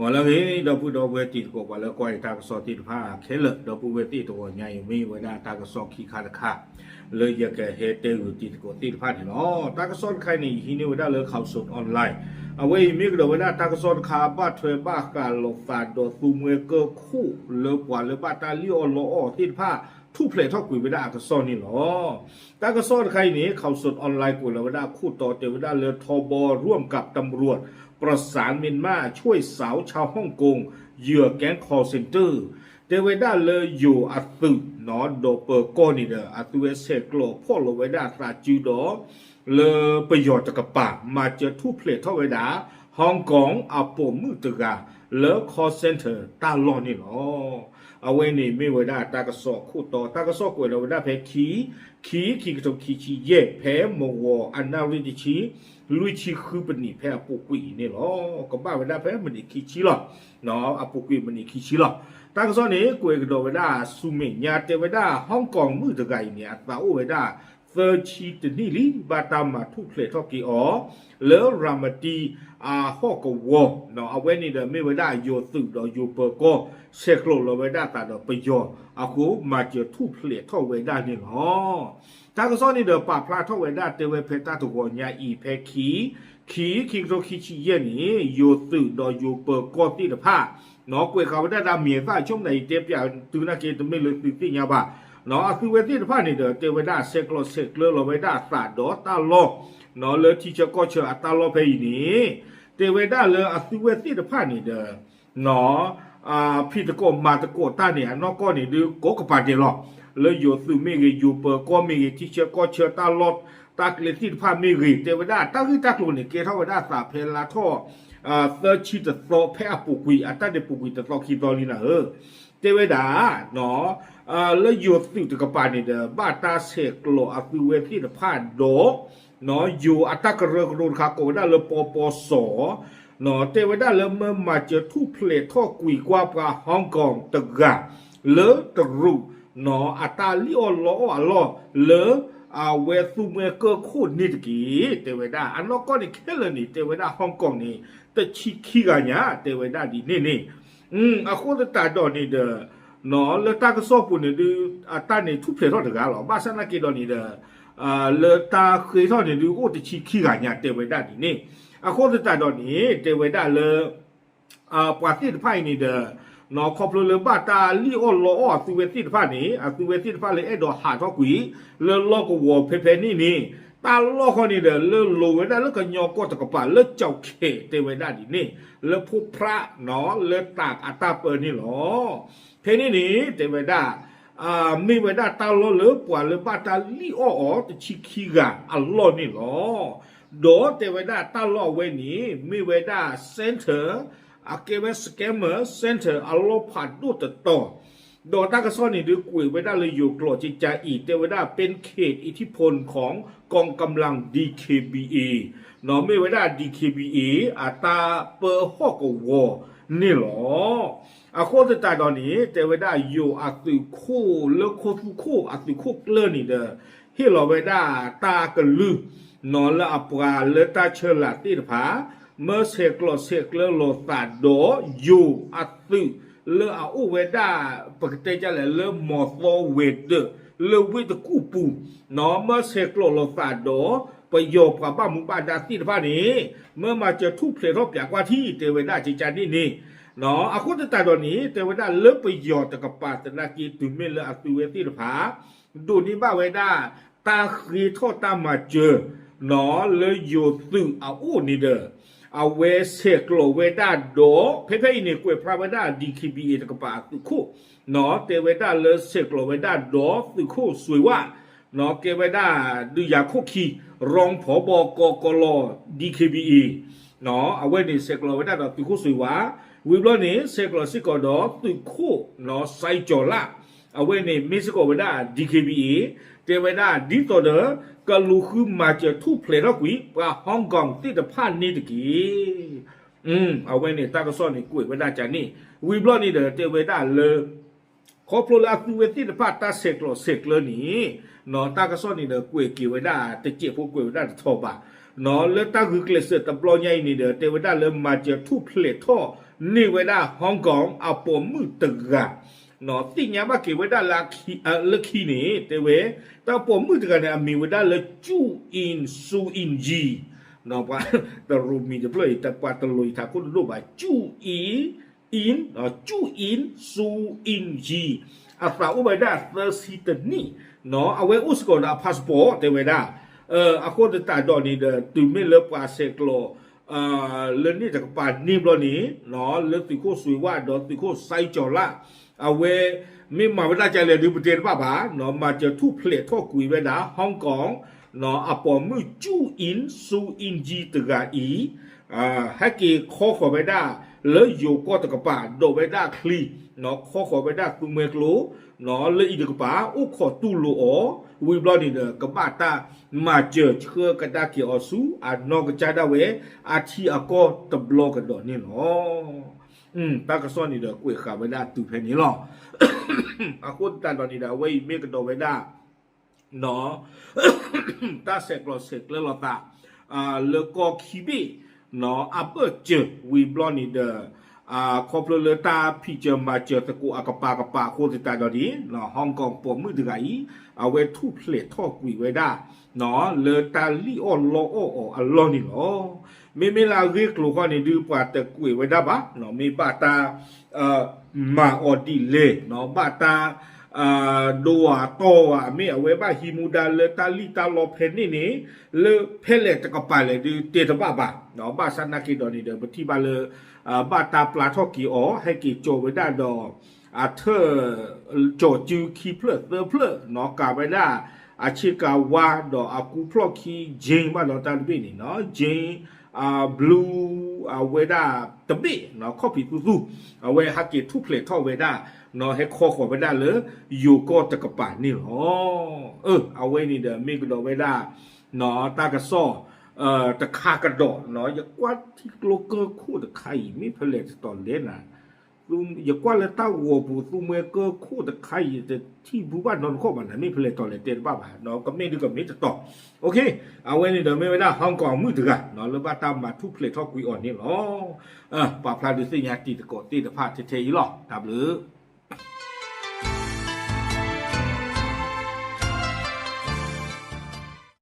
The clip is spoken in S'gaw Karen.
ပှၤလၢအဂ့ၤ ဒီပုၢ်ဒီဝဲၢ်တံၤသကိး ပှၤလၢကွၢ်ယတၢ်ကစီၣ်သ့ၣ်တဖၣ်ခဲလၢာ် ဒီပုၢ်ဝဲၢ်သ့ၣ် တဂီၤညါအံၤ မ့ၢ်ဝဲဒၣ်တၢ်ကစီၣ်ခံခါတခါ လၢယကဟဲတဲဂုာ်တံၤသကိးသ့ၣ်တဖၣ်န့ၣ်လီၤ. တၢ်ကစီၣ်တခါအံၤန့ၣ် ယဟံးန့ၢ်ဝဲဒၣ်လၢ Khaosod Online အဝဲအံၤမ့ၢ်ကဒီးဝဲဒၣ်တၢ်ကစီၣ်တခါ ဘၣ်ထွဲဘၣ်ဃးလိာ်သးဒီးသူမှဲကၢၢ်ခိၣ် လၢပှၤလၢဘၣ်တၢ်လံၣ်အီၣ်လီအီၣ်သ့ၣ်တဖၣ် ထူၣ်ဖျဲးထီၣ်ကွံာ်ဝဲဒၣ်အကစီၣ်န့ၣ်လီၤ. တၢ်ကစီၣ်တခါအံၤန့ၣ် Khaosod Online ကွဲးလီၤဝဲဒၣ်ခိၣ်တီတဲဝဲဒၣ်လၢ ทบ ร่วมกับตำรวจประสานเมียนมาช่วยสาวชาวฮ่องกง เหยื่อแก๊ง call center တဲဝဲဒၣ်လၢယိၤအသုး ဒီးပၢၤကီၢ်န့ၣ်ဒီး အသုဝဲဆဲးကျိးဖီၣ်လီၤဝဲဒၣ်သးစုဒီး လၢပယီၤတကပၤ မၤစၢၤထူၣ်ဖျဲးထီၣ်ဝဲဒၣ် Hong Kong အပိာ်မုၣ်တဂၤ လၢ call center တၢ်လီၢ်န့ၣ်လီၤ. အဝဲန့ၣ်မ့ၢ်ဝဲဒၣ်တၢ်ကစီၣ်ခိၣ်တီ တၢ်ကစီၣ်ကွဲးလီၤဝဲဒၣ်ဖဲခံ ခံ ခံကထိခံဆံယဲၢ် ဖဲမဝီၤအနၣ်ရံၣ်တဆံ လွံၢ်ဆံဃုပနံး ဖဲအပူၤကွံာ်အံၤန့ၣ်လီၤ. ကဘၣ်ဝဲဒၣ်ဖဲမံးနံးခံဆံလီၤ. အပူၤကွံာ်မံးနံးခံဆံလီၤ. တၢ်ကစီၣ်န့ၣ် ကွဲးကဒီးဝဲဒၣ်ဆူမဲာ်ညါ တဲဝဲဒၣ် Hong Kong မုၣ်တဂၤအံၤန့ၣ် အသးအိၣ်ဝဲဒၣ် သၢဆံတနံၣ်လံ ဘၣ်တၢ်မၤထူၣ်ဖျဲးထီၣ်က့ၤအီၤ လၢရၤမတံအဟီၣ်ကဝီၤ အဝဲန့ၣ်ဒီးမ့ၢ်ဝဲဒၣ်ယိၤသုးဒီးယိၤပၢၤကီၢ် ဆဲးကျိးလီၤဝဲဒၣ်သးဒီးပယီၤအဃိ မၤစၢၤထူၣ်ဖျဲးထီၣ်ဝဲဒၣ်န့ၣ်လီၤ. တၢ်ကစီၣ်န့ၣ်ဒီးပာ်ဖျါထီၣ်ဝဲဒၣ်တဲဝဲဖဲတၢ်တဂီၤညါအံၤ ဖဲခံ ခံ ခံကထိခံဆံယဲၢ်န့ၣ် ယိၤသုးဒီးယိၤပၢၤကီၢ်သ့ၣ်တဖၣ် ကွဲးဃာ်ဝဲဒၣ်တၢ်မဲာ်သၣ် ဆိကမိၣ်ယတဲပၠးတုၤနာ်က့ တမ့ၢ်လၢသုသ့ၣ်ညါဘၣ်. အသုဝဲသ့ၣ်တဖၣ်န့ၣ်ဒီး တဲဝဲဒၣ်ဆဲးကျိးဆဲးကျၢလီၤဝဲဒၣ်အသးဒီးတၢ်လီၢ် လၢထံဆၢကီၢ်ဆၢအတၢ်လီၢ်ဖဲအံၤန့ၣ် တဲဝဲဒၣ်လၢအသုဝဲသ့ၣ်တဖၣ်န့ၣ်ဒီး ဖံးသကိးမၤသကိးတၢ်န့ၣ် အနီၢ်ကီၢ်န့ၣ်ဒုး ကိးကပၤဒဲးလီၤ. လၢယိၤသုးမ့ၢ်ဂ့ၤ ယိၤပၢၤကီၢ်မ့ၢ်ဂ့ၤ ထံဆၢကီၢ်ဆၢတၢ်လီၢ် တၢ်ကျဲသ့ၣ်တဖၣ်မ့ၢ်ဂ့ၤ တဲဝဲဒၣ်တၢ်ဂ့ၢ်တၢ်ကျိၤန့ၣ် ကဲထီၣ်ဝဲဒၣ်သးဖဲလါထီၣ် သၢဆံတသီဖဲအပူၤကွံာ် အတၢ်ဒဲးပူၤကွံာ်တသီခံသီလံနၤဧၢ, တဲဝဲဒၣ် လၢယိၤသုးတကပၤန့ၣ်ဒီး ဘၣ်တၢ်ဆဲးကျိးအသုဝဲသ့ၣ်တဖၣ်ဒီး ယိၤအတၢ်ကရၢကရိတခါကိးဝဲဒၣ်လၢ ပီပီစီၤ တဲဝဲဒၣ်လၢမၢမၤစၢၤထူၣ်ဖျဲးထီၣ်ကွံာ်ကွၢ်ပှၤ Hong Kong တဂၤ လၢတရူး အတၢ်လံၣ်အီၣ်လီအီၣ်အလီၢ် လၢအဝဲသူမှဲကၢၢ်ခိၣ်န့ၣ်တက့ၢ်. တဲဝဲဒၣ် အနီၢ်ကီၢ်န့ၣ်ခဲလၢာ်န့ၣ် တဲဝဲဒၣ် Hong Kong န့ၣ် တဆံခံဂၤညါ တဲဝဲဒၣ်ဒ်န့ၣ်န့ၣ် အဃိသတးဒီးန့ၣ်ဒီး လၢတၢ်ကစီၣ်ပူၤန့ၣ်ဒုး အတၢ်န့ၣ်ထူၣ်ဖျဲးထီၣ်တဂၤလီၤ. ဘၣ်ဆၣ်နာ်က့ဒီးန့ၣ်ဒီး လၢတၢ်ဃ့ထီၣ်န့ၣ်ဒုး အိၣ်တဆံခံဂၤညါ တဲဝဲဒၣ်ဒ်န့ၣ် အဃိသတးဒီးန့ၣ် တဲဝဲဒၣ်လၢ ပှၤသ့ၣ်တဖၣ်အံၤန့ၣ်ဒီး ခီဖျိလၢဘၣ်တၢ်လံၣ်အီၣ်လီအီၣ်အသုဝဲသ့ၣ်တဖၣ်န့ၣ် အသုဝဲသ့ၣ်တဖၣ်လၢအဲၣ်ဒိးဟးထီၣ်ကွံာ် လၢလီၢ်ကဝီၤဖဲဖဲန့ၣ်န့ၣ် တၢ်လီၢ်ဃီန့ၣ်ဒီး လၢလိၤဝဲဒၣ်လၢကညီကီၢ်တကပၤလၢကၠီၣ်ခဲ တဲဝဲဒၣ်ဒ်န့ၣ် လၢဖိဖြး လၢတၢ်အတၢ်ပၢန့ၣ်လီၤ. ဖဲန့ၣ်န့ၣ် တဲဝဲဒၣ် မ့ၢ်ဝဲဒၣ်တၢ်လီၢ်လၢပှၤလၢဘၣ်တၢ်လံၣ်အီၣ်အီၤတဆံခံဂၤအလီၢ်န့ၣ်လီၤ. ဒီးတဲဝဲဒၣ်တၢ်လီၢ်အဝဲန့ၣ် မ့ၢ်ဝဲဒၣ် center အကဲဝဲ scammer center အလီၢ်ဖးဒိၣ်တတီၤ ဒီးတၢ်ကစီၣ်န့ၣ်ဒုး ကွဲးဝဲဒၣ်လၢယိၤကျိာ်ကကါအံၤ တဲဝဲဒၣ် เป็นเขตอิทธิพลของกองกำลัง DKBA မ့ၢ်ဝဲဒၣ် DKBA အတၢ်ပၢဟီၣ်ကဝီၤန့ၣ်လီၤ. အဃိသတးဒီးန့ၣ် တဲဝဲဒၣ်ယိၤအသုးခိၣ်လၢခိၣ်သူခိၣ်အသုးခိၣ်ကျၢၢ်န့ၣ်ဒီး ဟ့ၣ်လီၤဝဲဒၣ်တၢ်ကလုၢ် လၢအပှၤလၢတၢ်ဆၢလာ်သ့ၣ်တဖၣ် မၢဆဲးကျိးဆဲးကျၢလိာ်သးဒီးယိၤအသုးလၢအအိၣ်ဝဲဒၣ် ပကတဲဒ်လဲၣ် လၢမီၤသီဝဲၤဒၢး လၢဝ့ၢ်တကူၣ်ပူၤ မၢဆဲးကျိးလိာ်သးဒီး ပယီၤပှၤဘၣ်မူဘၣ်ဒါသ့ၣ်တဖၣ်န့ၣ် မၢမၤစၢၤထူၣ်ဖျဲးထီၣ်ပၠးကွၢ်ထံ တဲဝဲဒၣ်ကကါန့ၣ်န့ၣ် အဃိသတးဒီးန့ၣ် တဲဝဲဒၣ်လၢပယီၤတကပၤသနာ်က့ တုၤမ့ၢ်လၢအသုဝဲသ့ၣ်တဖၣ် ဒိးန့ၢ်ဘၣ်ဝဲဒၣ် တၢ်ဃ့ထီၣ်တၢ်မၤစၢၤ လၢယိၤသုးအအိၣ်န့ၣ်ဒီး အဝဲဆဲးကျိးဝဲဒၣ်ဒီး ဖဲဖဲအံၤန့ၣ် ကွဲးဖျါဝဲဒၣ် DKBA တကပၤအသုးခိၣ် တဲဝဲဒၣ်လၢဆဲးကျိးဝဲဒၣ်ဒီးသုးခိၣ်စွ့ၤဝၣ် ကဲဝဲဒၣ်ဒုးယၤခိၣ်ခံ ရီဖီဘီကီကီလီၤ DKBA အဝဲန့ၣ်ဆဲးကျိးဝဲဒၣ်ဒီးသုးခိၣ်စွ့ၤဝၣ် ဝံၤဘျီန့ၣ် ဆဲးကျိးစ့ၢ်ကီးဒီးသုးခိၣ် စဲကၠီၤလၣ် အဝဲန့ၣ်မ့ၢ်စ့ၢ်ကီးဝဲဒၣ် DKBA တဲဝဲဒၣ်ဒ်သိးဒီး ကလူၤဃုမၤစၢၤထူၣ်ဖျဲးထီၣ်ကွံာ် ပှၤ Hong Kong သ့ၣ်တဖၣ်န့ၣ်တက့ၢ်. အဝဲန့ၣ်တၢ်ကစီၣ်န့ၣ်ကွဲးဝဲဒၣ်ကန့ၣ် ဝံၤဘျီန့ၣ်ဒီးတဲဝဲဒၣ်လၢ ခီဖျိလၢအသုဝဲသ့ၣ်တဖၣ်တၢ်ဆဲးကျိးဆဲးကျၢန့ၣ် တၢ်ကစီၣ်န့ၣ်ဒီးကွဲးက့ၤဝဲဒၣ်တစဲးဖိကွဲးဝဲဒၣ်တထီၣ်ဘၣ် လၢတၢ်ဂုာ်ကျဲးစၢးတဘျီညါအံၤန့ၣ်ဒီး တဲဝဲဒၣ်လၢမၤစၢၤထူၣ်ဖျဲးထီၣ် န့ၢ်ဝဲဒၣ် Hong Kong အပိာ်မုၣ်တဂၤ, သ့ၣ်ညါဘၣ်က့ၤဝဲဒၣ်လၢခံန့ၣ် တဲဝဲ, တၢ်ပိာ်မုၣ်တဂၤန့ၣ် အမံၤဝဲဒၣ်လၢ Ju In, Su In Yi, ပှၤတရူးမံၤတဖျၢၣ်အံၤ ပှၤတလိၤအံၤထးခိၣ်တဒိၣ်ဘၣ်, Ju In, In, Ju In, Su In Yi, အသးအိၣ်ဝဲဒၣ်သၢဆံတနံၣ်, အဝဲအိၣ်စ့ၢ်ကီးဒီးအ passport တဲဝဲဒၣ်, အဃိသတးဒီးန့ၣ်ဒီး တုၤမ့ၢ်လၢပှၤဆဲးကျိး လၢန့ၣ်တကပၤန့ၣ်ဘျီန့ၣ်, လၢသုးခိၣ်စွ့ၤဝၣ်ဒီးသုးခိၣ်စဲကၠီၤလၣ်, အဝဲမ့ၢ်မၤဝဲဒၣ်ကလဲၣ်ဒုးပတဲတဘၣ်ဘၣ်, မၤစၢၤထူၣ်ဖျဲးထီၣ်ကွံာ်ဝဲဒၣ် Hong Kong အပိာ်မုၣ် Ju In, Su In Yi တဂၤအံၤ, ဟဲက့ၤခီဃီၤဝဲဒၣ် လၢယိၤကီၢ်တကပၤ ဒိးဝဲဒၣ်ချံ, ခီဃီၤဝဲဒၣ်သူမှဲကျိ လၢအံၤတကပၤ အိၣ်ခိးတူၢ်လိာ်အီၤ, ဝံၤဘျီန့ၣ်ဒီး ကဘၣ်တၢ်မၤစၢၤဆှၢကဒါက့ၤအီၤဆူ အနီၢ်ကစၢ်ဒၣ်ဝဲ အထံအကီၢ်တဘျီကဒီးန့ၣ်လီၤ. တၢ်ကစီၣ်န့ၣ်ဒီးကွဲးဃာ်ဝဲဒၣ်တုၤဖဲန့ၣ်လီၤ. အဃိသတးဒီးန့ၣ်ဒီး အဝဲအံၤမ့ၢ်ကဒီးဝဲဒၣ် တၢ်ဆဲးကျိးဆဲးကျၢလိာ်သး လၢကီၢ်ခံဘ့ၣ် အဘၢၣ်စၢၤဝံၤဘျီန့ၣ်ဒီး ခီဖျိလၢတၢ်ဖံးစၢၤမၤစၢၤသကိးအကပၤကပၤအဃိသတးဒီးန့ၣ် Hong Kong ပိာ်မုၣ်တဂၤအံၤ အဝဲထူၣ်ဖျဲးထီၣ်ကွံာ်ဝဲဒၣ် လၢတၢ်လံၣ်အီၣ်လီအီၣ်အီၤအလီၢ်န့ၣ်လီၤ. မ့မ့ၢ်လၢအဂ့ၢ်ကျိၤဃီန့ၣ်ဒုး ပှၤတကွဲးဝဲဒၣ်ဘၣ်, မ့ၢ်ဘၣ်တၢ် မၤအီၤဒ်လဲၣ်, ဘၣ်တၢ် ဒိအတီၢ်ဝဲ မ့ၢ်အဝဲဘၣ်ဟံးမူဒါလၢတၢ်လံၣ်တၢ်လီဖဲန့ၣ်န့ၣ် လၢဖဲလဲၣ်တကပၤလဲၣ်ဒုးတဲတဘၣ်ဘၣ်, ဘၣ်ဆၣ်နာ်က့ဒီးန့ၣ်ဒီး ပထံၣ်ဘၣ်လၢ ဘၣ်တၢ်ပျၢ်ထီၣ်က့ၤအီၤ ဟဲက့ၤကၠီၤဝဲဒၣ်ဒီး အထၢၣ် ကၠီၤစုခံဖျၢၣ်သၢဖျၢၣ် ကၤဝဲဒၣ် အဆ့ကၤဝါဒီးအကူဖျီၣ်ခံ Jane ဘၣ်ဒီးတၢ်တဘ့ၣ်န့ၣ် Jane Blue အဝဲဒၣ်တဘ့ၣ် ခီၣ်ဖံးသူသူ အဝဲဟဲက့ၤထူၣ်ဖျဲးထီၣ်ဝဲဒၣ် ဟဲခီဃီၤဝဲဒၣ်လၢ ယိၤကီၢ်တကပၤန့ၣ်လီၤ. အဝဲန့ၣ်ဒီးမ့ၢ်ကဒီးဝဲဒၣ် တၢ်ကစီၣ် တခါကဒီး ယကွၢ်ထံကျိကၢၢ်ခိၣ်တခါအံၤ မ့ၢ်ဖဲလဲၣ်တတီၤလဲၣ်နၤ ယကွၢ်လၢတၢ်ဂီၤပူၤသူမှဲကၢၢ်ခိၣ်တခါအံၤ တထံၣ်ဘူးဘၣ်နီတခီၣ်ဘၣ်နၤ မ့ၢ်ဖဲလဲၣ်တီၤလဲၣ်တဲတဘၣ်ဘၣ် ကမ့ၢ်ဒုးကမ့ၢ်တတီၤ အဝဲန့ၣ်ဒီးမ့ၢ်ဝဲဒၣ် Hong Kong မုၣ်တဂၤ လၢဘၣ်တၢ်မၤထူၣ်ဖျဲးထီၣ်ကွံာ်အီၤန့ၣ်လီၤ. ပာ်ဖျါဒုးသ့ၣ်ညါတံၤသကိးသ့ၣ်တဖၣ်ထဲထဲအံၤလီၤ. တၢ်ဘျုး